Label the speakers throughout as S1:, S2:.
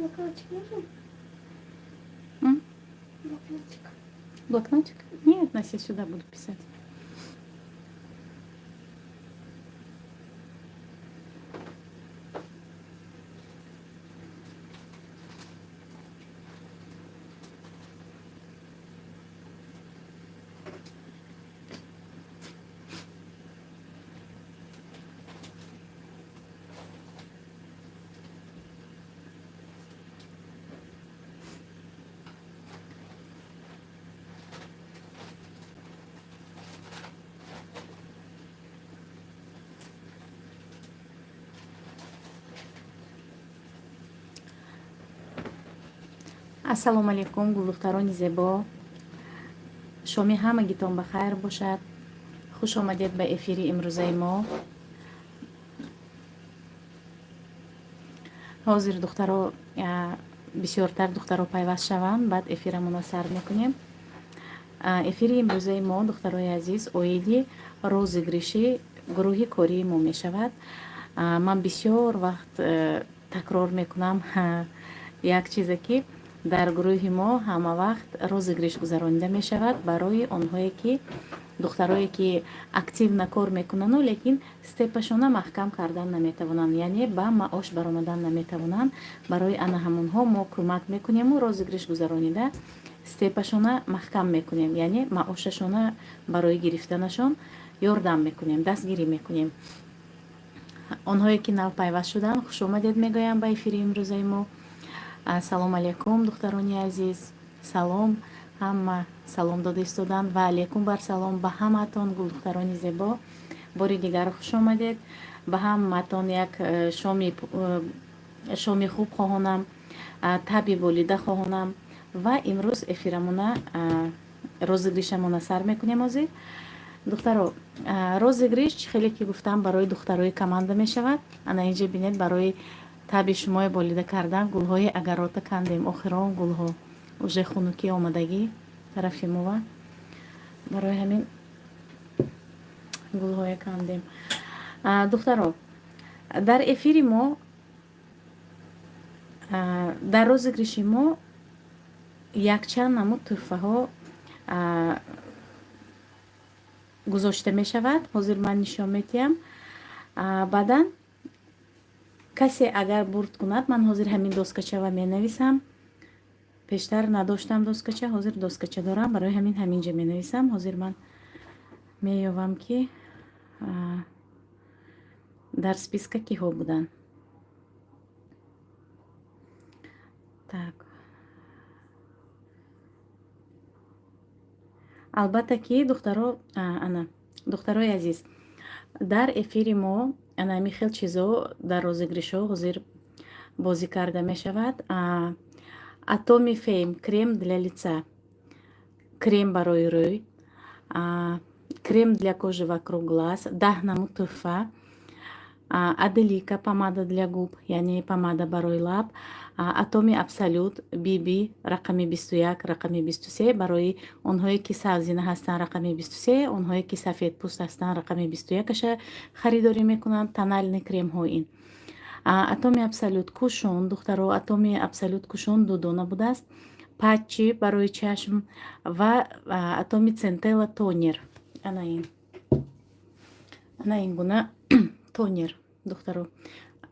S1: Блокнотик нужен?
S2: М?
S1: Блокнотик.
S2: Блокнотик? Нет, Настя, сюда буду писать. Ассалому алайкум, гулдухтарони зебо, шоми ҳамагитон ба хайр бошад. Хуш омадед ба эфири имрӯзаи мо. Ҳозир, духтаро, бисёртар духтаро пайваст шаванд, баъд эфирамонро сар мекунем. Эфири имрӯзаи мо, духтарои азиз, оиди розыгрыши гурӯҳи кории мо мешавад. Ман бисёр вақт такрор мекунам як чизе, ки дар гурӯҳи мо ҳама вақт розыгрыш гузаронида мешавад барои онҳое ки, духтарое ки активно кор мекунану, лекин степашона маҳкам кардан наметавонанд, яъне ба маош баромадан наметавонанд. Барои ана ҳамонҳо мо кӯмак мекунему розыгрыш гузаронида, степашона маҳкам мекунем, яъне маошашона барои гирифтанашон ёрдам мекунем, дастгирӣ мекунем. Онҳое ки нав пайваст шуданд, хушомадед мегӯям ба эфири имрӯзаи мо. Ассалому алайкум, духтарони азиз, салом. Ҳама салом дода истоданд. Ва алайкум бар салом ба ҳамаатон, гулдухтарони зебо. Бори дигар хуш омадед. Ба ҳамаатон як шоми хуб хоҳонам, таби болида хоҳонам. Ва имрӯз эфирамона, розыгрышамона сар мекунем ҳозир. Духтаро, розыгрыш, хеле ки гуфтам, барои духтарои команда мешавад. Ана инҷа бинед, барои таби шумои болида кардан гулҳои агарота кандем. Охирон гулҳо, уже хунукӣ омадагӣ тарафи мова, барои ҳамин гулҳое кандем. Духтаро, дар эфири мо, дар розыгрыши мо якчанд намуд тӯҳфаҳо гузошта мешавад. Ҳозир ман нишон медиҳам. Баъдан касе агар бурд кунад, ман ҳозир ҳамин доскачава менависам. Пештар надоштам доскача, ҳозир доскача дорам, барои ҳамин ҳаминҷа менависам. Ҳозир ман меёвам, ки дар списка киҳо буданд. Так, албатта ки, духтаро, ана, духтарои азиз, дар эфири мо ана ҳамин хел чизо дар розыгрышҳо ҳозир бозӣ карда мешавад. Атоми Фейм крем для лица, крем барои рӯй, крем для кожи вокруг глаз, 10 намуд тӯҳфа, Аделика помада для губ, яъне помада барои лаб, Атоми Абсолют биби рақами 21, рақами 23, барои онҳое ки сабзина ҳастанд рақами 23, онҳое ки сафедпӯст ҳастанд рақами 21-аша харидорӣ мекунанд. Тональный кремҳо ин Атоми Абсолют кушон, духтаро, Атоми Абсолют кушон ду дона будааст, патчи барои чашм ва Атоми Центела тонер. Ана ин, ана ин гуна тонер, духтаро,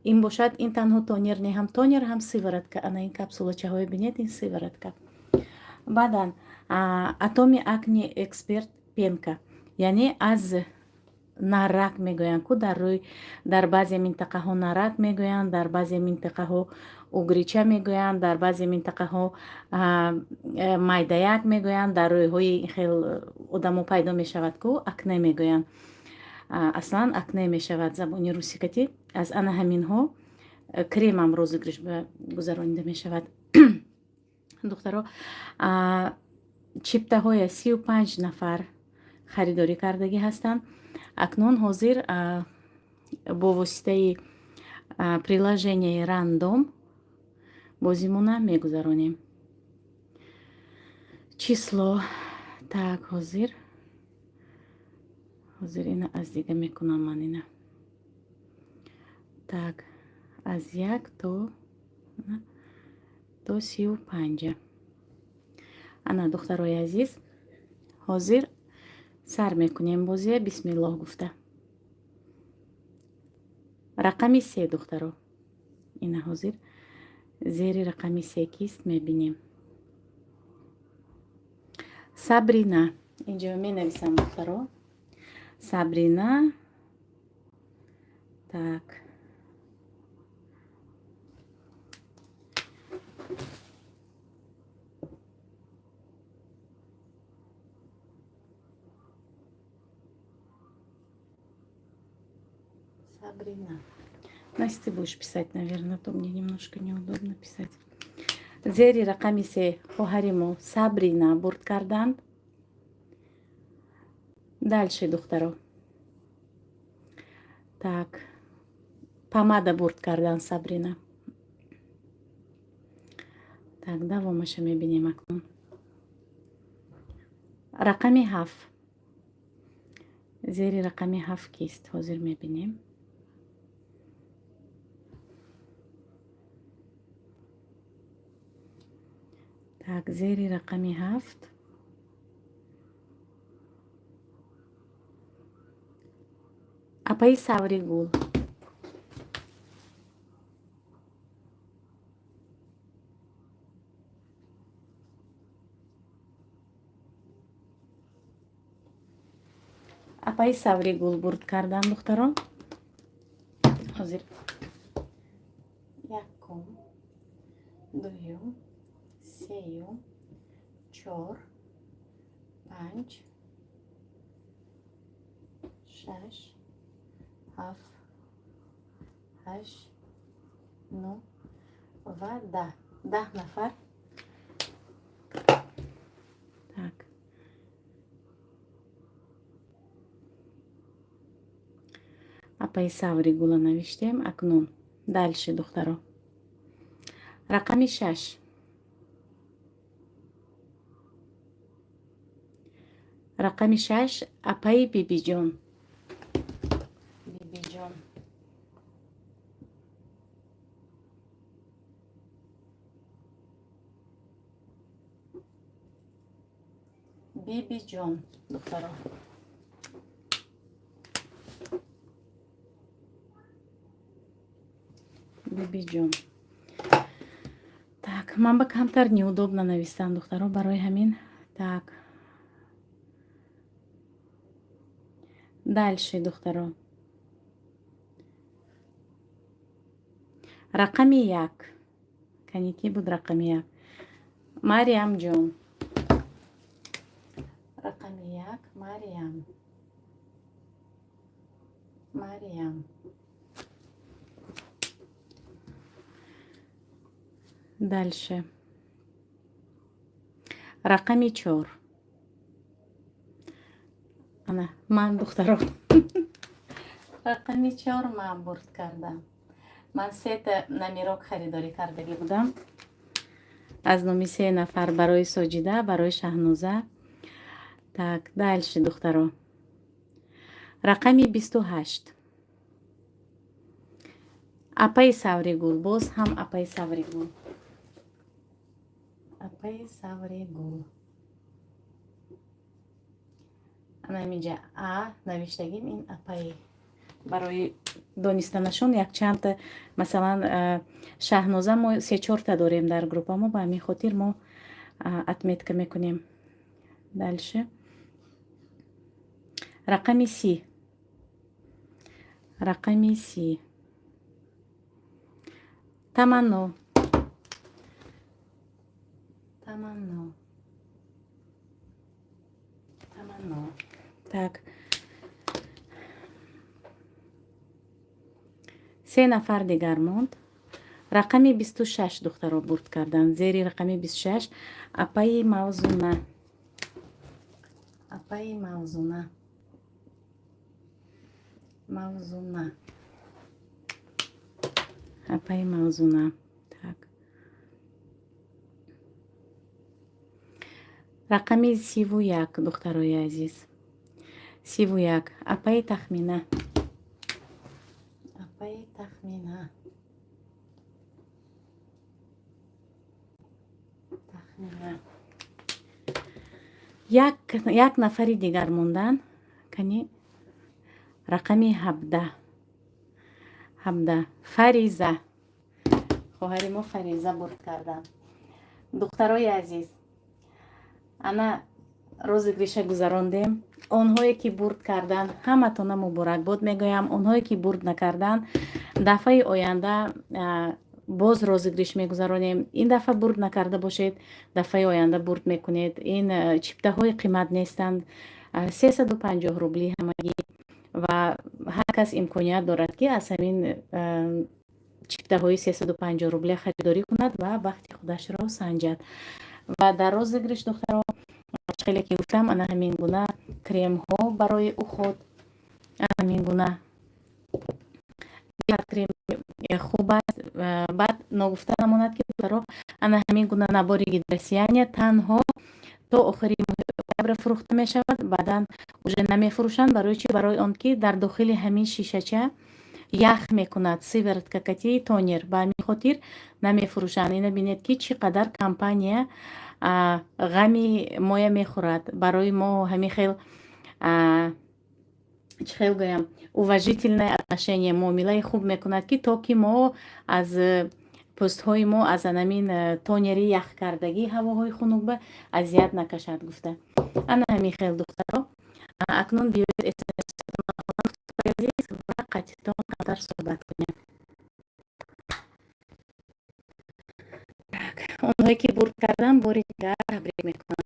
S2: ин бошад. Ин танҳо тонер не, ҳам тонер, ҳам сыворотка. Ана ин капсулачаҳое бинед, ин сыворотка. Баъдан Атоми Акне Эксперт пенка, яъне аз нарак мегӯянд ку дар рӯй, дар баъзе минтақаҳо нарак мегӯянд, дар баъзе минтақаҳо угрича мегӯянд, дар баъзе минтақаҳо майдаяк мегӯянд. Дар рӯйҳои хел одамо пайдо мешавад ку, акне мегӯянд. Аслан акне мешавад забони русикатӣ. Аз ана ҳаминҳо кремам розыгрыш гузаронида мешавад. Духтаро, чиптаҳоя 35 нафар харидорӣ кардагӣ ҳастанд. Акнун ҳозир бо воситаи приложенияи рандом бозимона мегузаронем. Число, так, ҳозир ина аз дига мекунам ман ина. Так, аз як то То 35-а. Ана, духтарои азиз, ҳозир сар мекунем бозия, бисмиллоҳ гуфта. Рақами 3, духтаро, ина ҳозир зери рақами 3 кист, мебинем. Сабрина. Инҷо менависам, духтаро, Сабрина. Так, Сабрина. Настя, ты будешь писать, наверное, а то мне немножко неудобно писать. Зери рақами 3 хоҳари мо Сабрина бурд карданд. Дальше, духтаро. Так, помада бурд кардан Сабрина. Так, давомаша мебинем акнун. Рақами 7. Зери рақами 7 кист? Ҳозир мебинем. Так, зери рақами 7 апаи Савригул. Апаи Савригул бурд кардан, духтарон. Ҳозир якум, дуюм, сеюм, чор, панҷ, шаш, ҳафт, ҳашт, нӯ ва 10. 10 нафар. Так, апаи Савригула навиштем. Акнун дальше, духтаро, рақами 6. Рақами 6 апаи Бибиҷон. Бибиҷон. Бибиҷон, духтаро. Бибиҷон. Так, ман ба камтар неудобно навистам, духтаро, барои ҳамин. Так, дальше, духтаро, рақами 1. Кани, ки буд рақами 1? Мариямҷон. Рақами 1 Мариям. Мариям. Дальше, рақами 4. Ана ман, духтаро, рақами 4 ман бурд кардам. Ман сета номерок харидорӣ кардагӣ будам аз номи се нафар: барои Соҷида, барои Шаҳнуза. Так, дальше, духтаро, рақами 28 апаи Савригул. Боз ҳам апаи Савригул. Апаи Савригул. Ана ҳаминҷа а навиштагим, ин апаи барои донистанашон якчандта. Масалан, Шаҳноза мо се чорта дорем дар группа мо, ба ҳамин хотир мо отметка мекунем. Дальше, рақами 30. Рақами 30 Таманно. Таманно. Таманно. Так, се нафар дигар монд. Рақами 26, духтаро, бурд карданд. Зери рақами 26 апаи Мавзуна. Апаи Мавзуна. Мавзуна. Апаи Мавзуна. Так, рақами 31, духтарои азиз, 31 апаи Тахмина. Апаи Тахмина. Як нафари дигар мондан. Кани, рақами 17, 17, Фариза, хоҳари мо Фариза бурд карданд. Духтарои азиз, ана розыгрыш а гузарондем. Онҳое ки бурд карданд, ҳаматона муборакбод мегӯям. Онҳое ки бурд накарданд, дафъаи оянда боз розыгрыш мегузаронем. Ин дафъа бурд накарда бошед, дафъаи оянда бурд мекунед. Ин чиптаҳои қимат нестанд, 350 рубли ҳамагӣ, ва ҳар кас имконият дорад, ки аз ҳамин чиптаҳои 350 рубля харидорӣ кунад ва бахти худашро санҷад. Ва дар розыгрыш, духтаро, хеле ки гуфтам, ана ҳамин гуна кремҳо барои уход, ҳамин гуна крем хуб аст. Баъд ногуфта намонад, ки, духтаро, ана ҳамин гуна набори гидросияния танҳо то охири моҳи октябр фурӯхта мешавад, баъдан уже намефурӯшанд. Барои чӣ? Барои он ки дар дохили ҳамин шишача ях мекунад сыворотка кати тонер, ба ҳамин хотир намефурӯшанд. Ина бинед, ки чӣ қадар компания ғами моя мехӯрад, барои мо ҳамин хел, чӣ хел гӯям, уважительное отношение, муомилаи хуб мекунад, ки то ки мо аз пӯстҳои мо аз анамин тонери яхкардагӣ ҳавоҳои хунукба азият накашад гуфта. Ана ҳамин хел, духтаро. Акнун биёед, ва қатитон камтар суҳбат кунем. Онҳое ки бурд карданд, бори дигар табрик мекунам.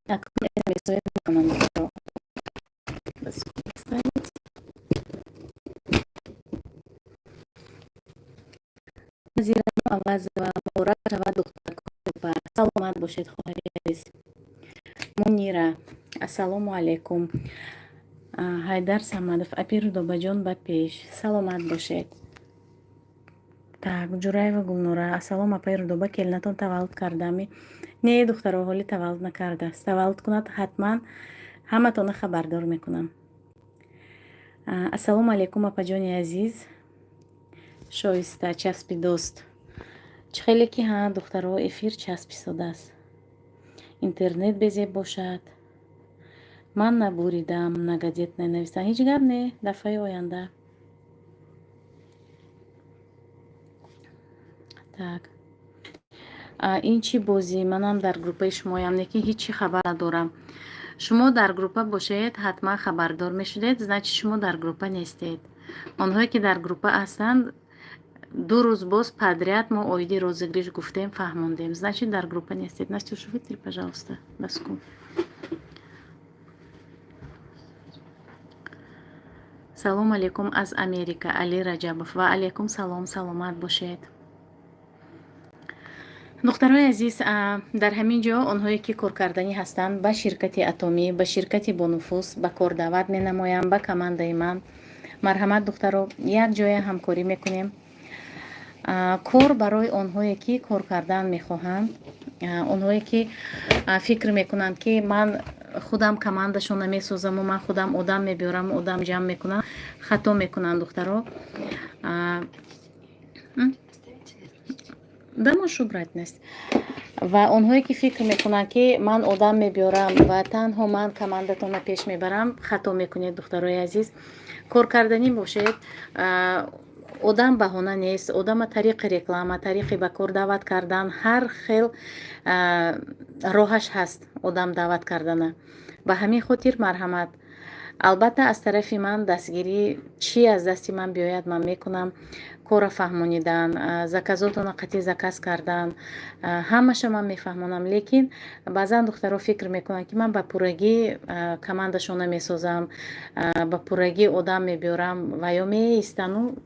S2: Акнун смсҳоя мехонам, духтаро. Поставить. Назирану Авазова, муборак шавад, духтаркопа. Саломат бошед, хоҳари азиз. Мунира, ассалому алайкум. Ҳайдар Самадов, апи Рудобаҷон, ба пеш, саломат бошед. Так, Ҷураева Гулнора, ассалом, апаи Рудоба, келинатон таваллуд кардами? Не, духтаро, ҳоли таваллуд накардааст. Таваллуд кунад, ҳатман ҳаматона хабардор мекунам. Ассалому алайкум, апаҷони азиз. Шоиста часпидост. Чӣ хеле ки, ҳа, духтаро, эфир часписодааст, интернет безеб бошад. Ман набуридам, многодетная нависам. Ҳеҷ гап не, дафъаи оянда. Так, ин чӣ бозӣ? Манам дар группаи шумоям, лекин ҳеҷ чӣ хабар надорам. Шумо дар группа бошед, ҳатман хабардор мешудед. Значит, шумо дар группа нестед. Онҳое ки дар группа ҳастанд, 2 рӯз боз подряд мо оиди розыгрыш гуфтем, фаҳмондем. Значит, дар группа нестед. Настюша, вытри, пожалуйста, доску. Салом алейкум аз Америка, Али Раҷабов. Ва алейкум салом, саломат бошед. Духтарои азиз, дар ҳамин ҷо онҳое ки коркарданӣ ҳастанд, ба ширкати Атомӣ, ба ширкати бонуфуз ба кор даъват менамоям, ба командаи ман. Марҳамат, духтаро, як ҷоя ҳамкорӣ мекунем. Кор барои онҳое ки кор кардан мехоҳанд, онҳое ки фикр мекунанд, ки ман худам командашона месозаму ман худам одам мебиёраму одам ҷамъ мекунам, хато мекунанд, духтаро. Да, можешь убрать, Настя. Ва онҳое ки фикр мекунанд, ки ман одам мебиёрам ва танҳо ман командатонро пеш мебарам, хато мекунед, духтарои азиз. Кор карданӣ бошед, одам баҳона нест. Одама тариқи реклама, тариқи ба кор даъват кардан, ҳар хел роҳаш ҳаст одам даъват кардана. Ба ҳамин хотир марҳамат. Албатта, аз тарафи ман дастгирӣ, чӣ аз дасти ман биёяд, ман мекунам. Корра фаҳмонидан, заказотона қатъи заказ кардан, ҳамаша ман мефаҳмонам. Лекин баъзан духтаро фикр мекунанд, ки ман ба пуррагӣ командашона месозам, ба пуррагӣ одам мебиёрам, ва ё меистану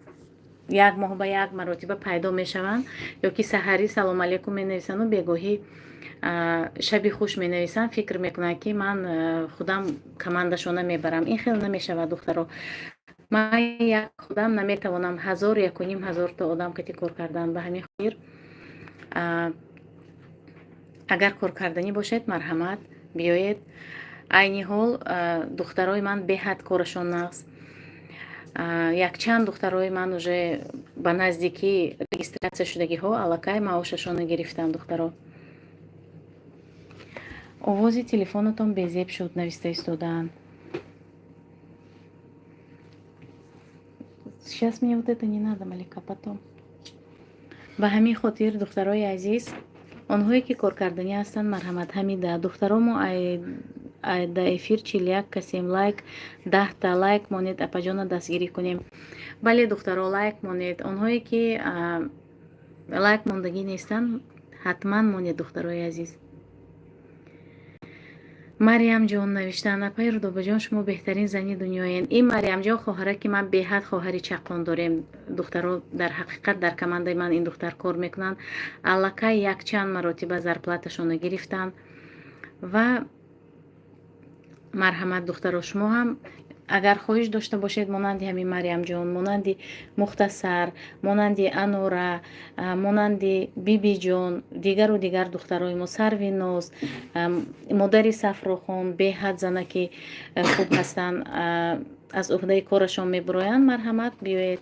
S2: як моҳ ба як маротиба пайдо мешаванд, ё ки саҳарӣ салом алейкум менависанду бегоҳӣ шаби хуш менависанд. Фикр мекунанд, ки ман худам командашона мебарам. Ин хел намешавад, духтаро. Ман як худам наметавонам ҳазор, якуним ҳазорта одам кати кор кардан. Ба ҳамин хотир, агар коркарданӣ бошед, марҳамат, биёед. Айни ҳол духтарои ман беҳад корашон нағз. Якчанд духтарои ман уже ба наздикӣ регистрация шудагиҳо аллакай маошашонро гирифтанд, духтаро. Овози телефонатон безеб шуд, нависта истодаанд. Сейчас мне вот это не надо, Малика, потом. Ба ҳамин хотир, духтарои азиз, онҳое ки коркарданӣ ҳастанд, марҳамат. Ҳамида, духтаро, мо да эфир 41 касем, лайк 10-та лайк монед, апаҷона дастгирӣ кунем. Бале, духтаро, лайк монед. Онҳое ки лайк мондагӣ нестанд, ҳатман монед, духтарои азиз. Мариямҷон навиштаанд: апаи Рудобаҷон, шумо беҳтарин зани дунёед. Ин Мариямҷон хоҳара, ки ман беҳад хоҳари чаққон дорем, духтаро. Дар ҳақиқат, дар командаи ман ин духтар кор мекунанд, аллакай якчанд маротиба зарплаташонро гирифтанд. Ва марҳамат, духтаро, шумо ҳам агар хоҳиш дошта бошед, монанди ҳамин Мариямҷон, монанди Мухтасар, монанди Анора, монанди Бибиҷон, дигару дигар духтарои мо, Сарвиноз, модари Сафрохон, беҳад занаки хуб ҳастанд, аз уҳдаи корашон мебуроянд, марҳамат, биёед.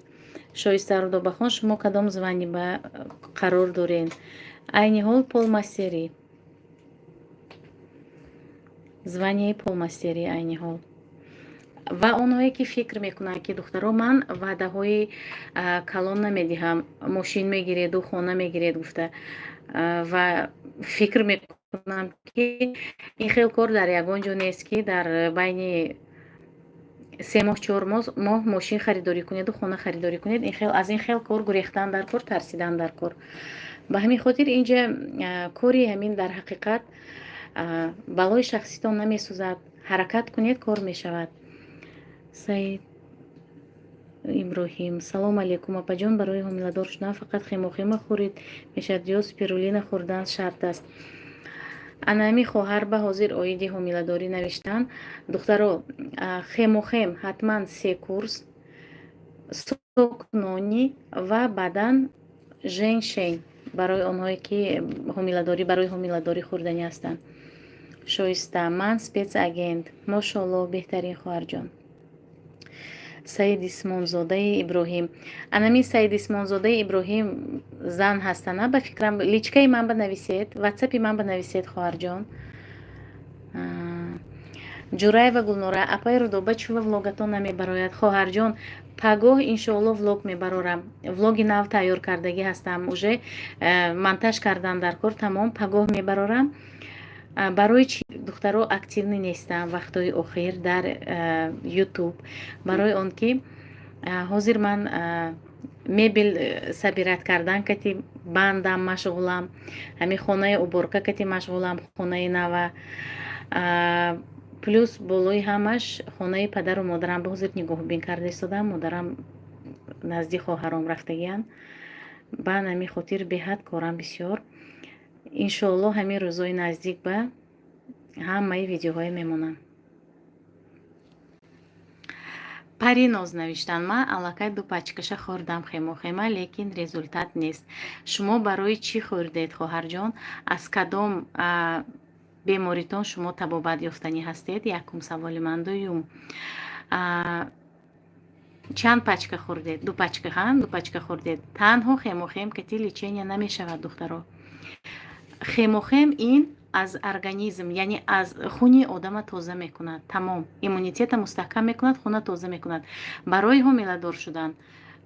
S2: Шоиста Рудобахон, шумо кадом звание ба қарор доред? Айни ҳол полмастерӣ, званияи полмастерӣ айни ҳол. Ва онҳое ки фикр мекунанд, ки духтаро, ман ваъдаҳои калон намедиҳам, мошин мегиреду хона мегиред гуфта, ва фикр мекунам, ки ин хел кор дар ягон ҷо нест, ки дар байни 3 моҳ, 4 моҳ мошин харидорӣ кунеду хона харидорӣ кунед. Ин хел, аз ин хел кор гурехтан дар кор, тарсидан дар кор. Ба ҳамин хотир инҷа кори ҳамин дар ҳақиқат балои шахситон намесӯзад. Ҳаракат кунед, кор мешавад. Саид Иброҳим: салом алейкум, апаҷон, барои ҳомиладор шудан фақат хемохема хӯрид мешавад ё спирулина хӯрдан шарт аст? Анами хоҳар ба ҳозир оиди ҳомиладорӣ навиштан. Духтаро, хемохем ҳатман се курс, сок нони ва баъдан женьшень барои онҳое ки ҳомиладорӣ, барои ҳомиладорӣ хӯрданӣ ҳастанд. Шоиста: ман спецагент. Мошоалло, беҳтарин, хоҳарҷон. Саид Исмонзодаи Иброҳим, анами Саид Исмонзодаи Иброҳим зан ҳастана, ба фикрам. Личкаи ман банависед, ватсапи ман банависед, хоҳарҷон. Ҷураева Гулнора: апаи Рудоба, чува влогатон намебарояд? Хоҳарҷон, пагоҳ иншоалло влог мебарорам. Влоги нав тайёр кардагӣ ҳастам, уже монтаж кардан дар кор, тамом, пагоҳ мебарорам. Барои чи духтаро активный нестам вақтҳои охир дар Ютуб? Барои он ки ҳозир ман мебел собирать кардан кати бандам машғулам, ҳамин хонаи уборка кати машғулам, хонаи нава, плюс болои ҳамаш хонаи падару модарам ба ҳозир нигоҳубин карда истодам. Модарам назди хоҳаром рафтагиянд. Ба ҳамин хотир беҳад корам бисёр. Иншоалло, ҳамин рӯзҳои наздик ба ҳамаи видеоҳое мемонам. Париноз навиштанд: ман аллакай ду пачкаша хӯрдам хемохема, лекин результат нест. Шумо барои чӣ хӯрдед, хоҳарҷон? Аз кадом беморитон шумо табобат ёфтанӣ ҳастед? Якум саволи ман. Дуюм, чанд пачка хӯрдед? Ду пачка, ҳа, ду пачка хӯрдед. Танҳо хемохем кати лечения намешавад, духтаро. Хемохем ин аз организм, яъне аз хуни одама тоза мекунад, тамом, иммунитета мустаҳкам мекунад, хуна тоза мекунад. Барои ҳомиладор шудан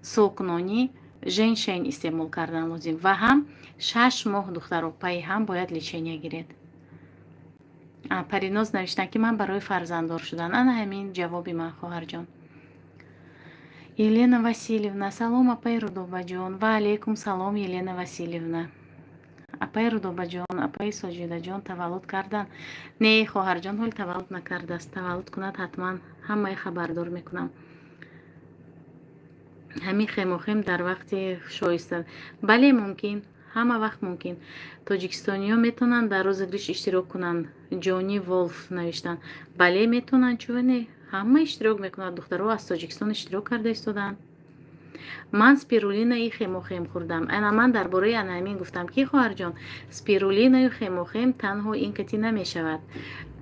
S2: сок нони, женьшень истеъмол кардан лозим ва ҳам 6 моҳ, духтаро, пайи ҳам бояд лечения гиред. Париноз навиштанд, ки ман барои фарзанддор шудан. Ана ҳамин ҷавоби ман, хоҳарҷон. Елена Васильевна: салом, апаи Рудобаҷон. Ва алейкум салом, Елена Васильевна. Апаи Рудобаҷон, апаи Соҷидаҷон таваллуд кардан? Не, хоҳарҷон, ҳол таваллуд накардааст. Таваллуд кунад, ҳатман ҳамаи хабардор мекунам. Ҳамин хемохем дар вақти шоиста? Бале, мумкин, ҳама вақт мумкин. Тоҷикистониҳо метавонанд дар розыгрыш иштирок кунанд? Ҷони Волф навиштанд. Бале, метавонанд, чува не? Ҳама иштирок мекунад, духтаро аз Тоҷикистон иштирок карда истодаанд. Ман спирулинаи хемохем хӯрдам. Ана ман дар бораи ана ҳамин гуфтам, ки, хоҳарҷон, спирулинаю хемохем танҳо ин кати намешавад.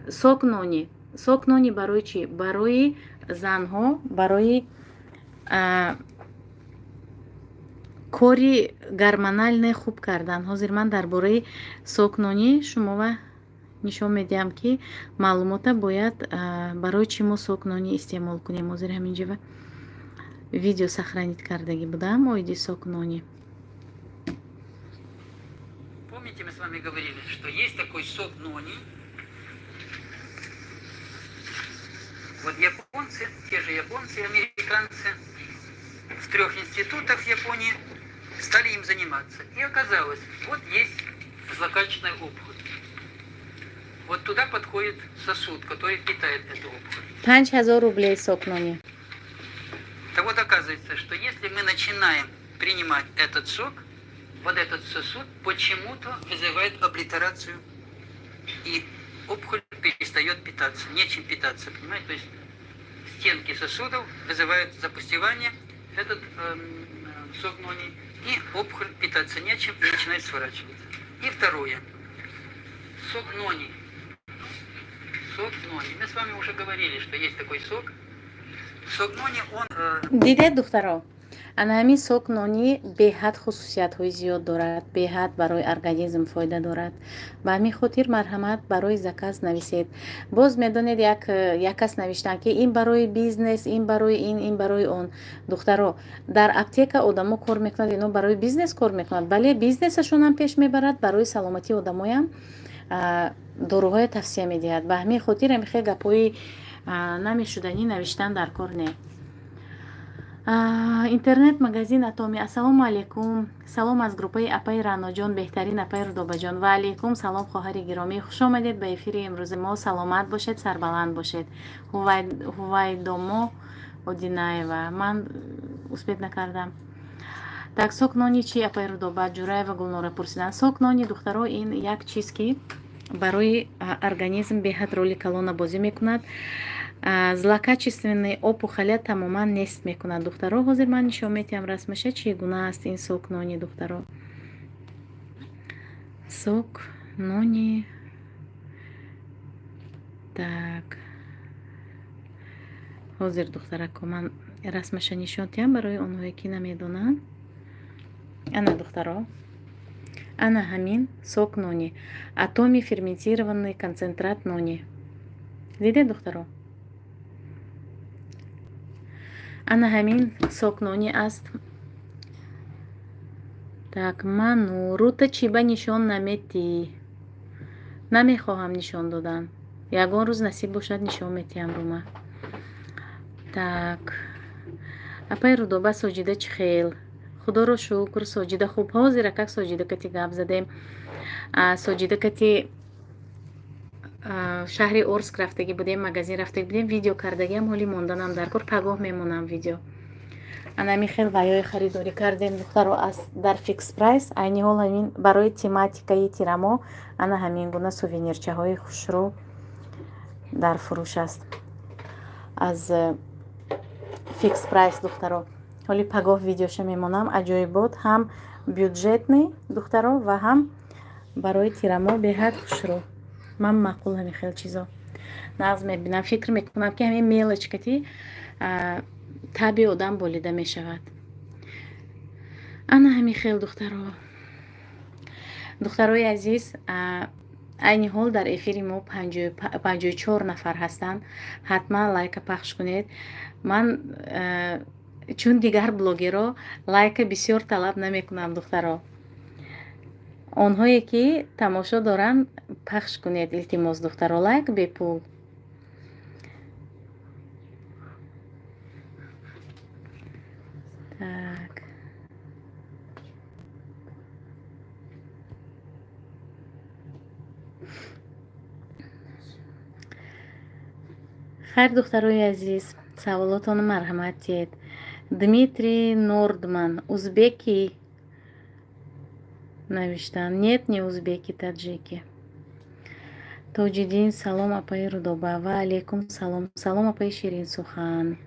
S2: Сок нони, сок нони барои чӣ? Барои занҳо, барои Кори гормональный хуб кардан. Ҳозир ман дар бораи сок нони шумова нишон медиҳам, ки маълумота бояд, барои чӣ мо сок нони истеъмол кунем. Ҳозир ҳаминҷава видео сохранить кардагӣ будам оиди сок нони.
S3: Помните, мы с вами говорили, что есть такой сок нони. Вот японцы, те же японцы, американцы, в трех институтах в Японии стали им заниматься. И оказалось, вот есть злокачественная опухоль. Вот туда подходит сосуд, который питает эту опухоль.
S2: 5000 рублей сок нони.
S3: Так вот, оказывается, что если мы начинаем принимать этот сок, вот этот сосуд почему-то вызывает облитерацию, и опухоль перестает питаться, нечем питаться, понимаете? То есть стенки сосудов вызывают запустевание, этот сок нони, и опухоль питаться нечем и начинает сворачиваться. И второе. Сок нони. Сок нони. Мы с вами уже говорили, что есть такой сок. Сок нони, он...
S2: Дидед, духтаро, ана ҳамин сок нони беҳад хусусиятҳои зиёд дорад, беҳад барои организм фоида дорад. Ба ҳамин хотир марҳамат, барои заказ нависед. Боз медонед, як кас навиштанд, ки ин барои бизнес, ин барои ин, ин барои он. Духтаро, дар аптека одамо кор мекунад, ино барои бизнес кор мекунад, бале, бизнесашонам пеш мебарад, барои саломатии одамоям доруҳое тавсия медиҳад. Ба ҳамин хотир ҳамихел гапҳои намешуданӣ навиштан дар кор не. Интернет магазин Атоми. Ассалому алайкум, салом аз группаи апаи Раъноҷон, беҳтарин апаи Рудобаҷон. Ва алайкум салом, хоҳари гиромӣ, хуш омадед ба эфири имрӯзи мо. Саломат бошед, сарбаланд бошед. Ҳувайдомо Одинаева, ман успеть накардам. Так, сок нони чи, апаи Рудоба? Ҷураева Гулнора пурсиданд. Сок нони, духтаро, ин як чиз, ки барои организм беҳад роли калона бозӣ мекунад, злокачественный опухоля тамоман нест мекунад. Духтаро, ҳозир ман нишон медиҳам расмаша, чӣ гуна аст ин сок нони. Духтаро, сок нони. Так, ҳозир, духтарако, ман расмаша нишон диҳам барои онҳое, ки намедонанд. Ана, духтаро, ана ҳамин сок нони Атоми, ферментированный концентрат нони. Дидед, духтаро? Ана ҳамин сок нони аст. Так, ману рута чиба нишон наметӣ? Намехоҳам нишон додан, ягон рӯз насиб бошад, нишон метиҳам рума. Так, апаи Рудоба, Соҷида чӣ хел? Худоро шукр, Соҷида хуб. Ҳозир акак Соҷида кати гап задем. Соҷида кати шаҳри Орск рафтагӣ будем, магазин рафтагӣ будем, видео кардагиам, ҳоли монданам дар кор, пагоҳ мемонам видео. Анами хел ваёи харидорӣ кардем, духтаро, аз дар Фикс Прайс. Айни ҳол ҳамин барои тематикаи тирамо ана ҳамин гуна сувенирчаҳои хушрӯ дар фурӯш аст аз Фикс Прайс. Духтаро, ҳоли пагоҳ видеоша мемонам. Аҷоибот, ҳам бюджетный, духтаро, ва ҳам барои тирамо беҳад хушрӯ. Ман маъқул ҳамин хел чизо нағз мебинам. Фикр мекунам, ки ҳамин мелочь кати таби одам болида мешавад. Ана ҳамин хел, духтаро. Духтарои азиз, айни ҳол дар эфири мо 54 нафар ҳастанд. Ҳатман лайка пахш кунед. Ман чун дигар блогерро лайка бисёр талаб намекунам, духтаро. Онҳое ки тамошо доранд, пахш кунед, илтимос, духтаро, лайк бепул. Так, хайр, духтарои азиз, саволотонро марҳамат диҳед. Дмитрий Нордман, узбеки навиштанд. Нет, не узбеки, таджики. Тоҷиддин: салом, апаи Рудоба. Ва алейкум салом. Салом, апаи Ширинсухан.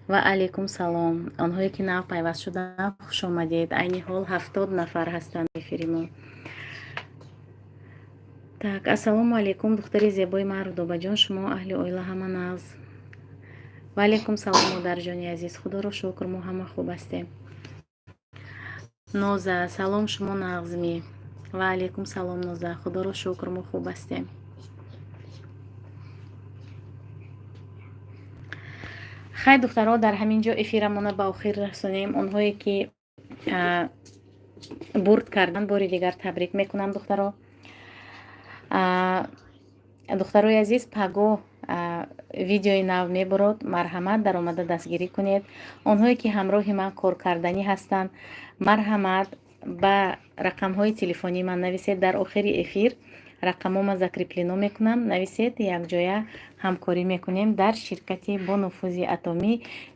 S2: Ва алейкум салом. Онҳое ки нав пайваст шуданд, хушомадед. Айни ҳол 70 нафар ҳастанд эфири мо. Так, ассалому алейкум, духтари зебои ман Рудобаҷон, шумо, аҳли оила ҳама нағз. Ва алайкум салом, модарҷони азиз. Худоро шукр, мо ҳама хуб ҳастем. Ноза, салом, шумо нағзмӣ? Ва алайкум салом, Ноза. Худоро шукр, мо хуб ҳастем. Хай, духтаро, дар ҳамин ҷо эфирамона ба охир расонем. Онҳое ки бурд кардан, бори дигар табрик мекунам, духтаро. Духтарои азиз, пагоҳ видеои нав мебурод. Марҳамат, даромада дастгирӣ кунед. Онҳое ки ҳамроҳи ман коркарданӣ ҳастанд, марҳамат, ба рақамҳои телефонии ман нависед. Дар охири эфир рақамома закреплено мекунам. Нависед, якҷоя ҳамкорӣ мекунем дар ширкати бонуфузи Атомӣ,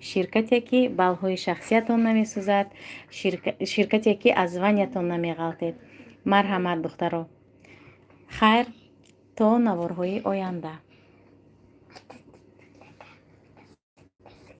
S2: ширкате ки баллҳои шахсиятон намесӯзад, ширкате ки аз звания тон намеғалтед. Марҳамат, духтаро. Хайр, то наворҳои оянда.